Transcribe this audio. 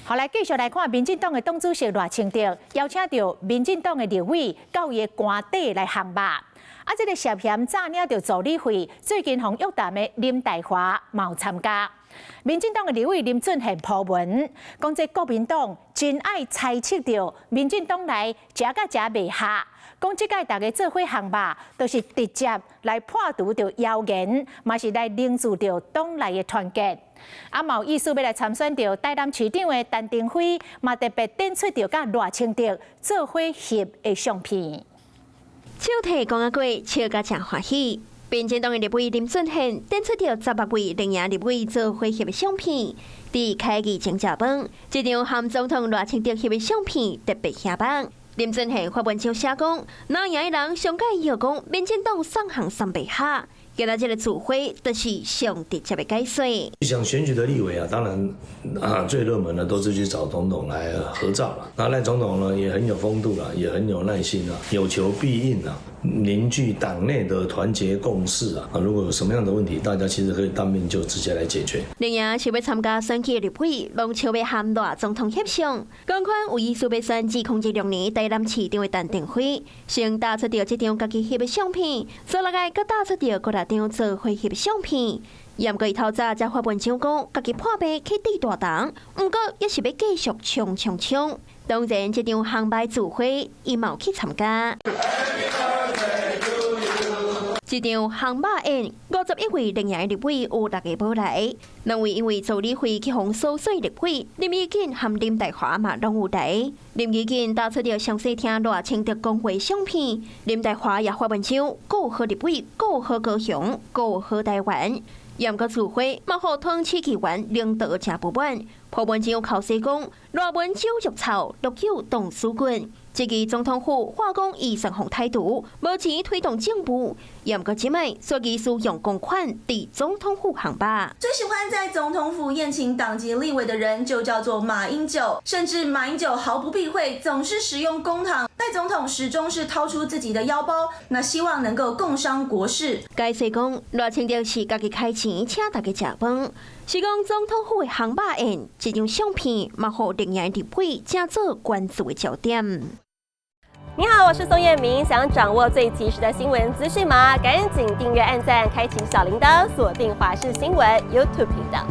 好，來繼續來看民進黨的黨主席賴清德邀請著民進黨的立委到伊的官邸來烘肉。啊，這个涉嫌詐領著助理費，最近予約談的林岱樺嘛有參加。民進黨的立委林俊憲 po 文，講這國民黨真愛猜測著民進黨內食佮食袂下，講這擺大家做伙烘肉，就是直接來破除著謠言，嘛是來凝聚著黨內的團結。啊，嘛有意思欲來參選著台南市長的陳亭妃，嘛特別展出著佮賴清德做伙翕的相片。手提公仔粿，笑甲誠歡喜。民進黨的立委林俊憲展出著16位綠營立委做伙翕的相片，佇開議前食飯，這張和總統賴清德翕的相片特別顯目。林俊憲發文章寫講，藍營的人上蓋臆講，民進黨送項送袂下，今仔這个聚會就是上直接的解說。想選舉的立委啊，當然啊最熱門的都是去找總統來合照了。那賴總統呢也很有風度啦，也很有耐心啊，有求必應啊，凝聚黨內的團結共識啊。如果有什麼樣的問題，大家其實可以當面就直接來解決。綠營想欲參加選舉的立委，攏笑欲和賴總統翕相。仝款有意思欲選2016年台南市長的陳亭妃，先打出著這張家己翕的相片，煞落來閣打出著閣六張做伙翕的相片。毋過伊透早才發文章講，家己破病去治大腸，毋過猶是欲繼續衝衝衝。當然，這場烘肉聚會，伊嘛有去參加。這場烘肉宴，51位綠營的立委有六个無來，兩位因為助理費去予搜索立委林宜瑾和林岱樺嘛攏有來。林宜瑾打出著詳細聽賴清德講話相片，林岱樺也發文章，顧好立委，顧好高雄，顧好台灣。毋過聚會嘛，予桃園市議員領導誠不滿，破文章口說講賴文酒肉臭，落酒凍死骨。這個總統府話講伊宣布態度，無錢推動政務。毋過這擺，所以使用公款佇總統府烘肉。最喜歡在總統府宴請黨籍立委的人就叫做馬英九，甚至馬英九毫不避諱，總是使用公帑。賴總統始終是掏出自己的腰包，那希望能夠共商國事。解釋講，賴清德是家己開錢請大家食飯，是講總統府的烘肉宴，這張相片嘛，予綠營立委正做關注的焦點。你好，我是宋燕明，想掌握最及時的新聞資訊嗎？趕緊訂閱、按讚、開啟小鈴鐺，鎖定華視新聞 YouTube 頻道。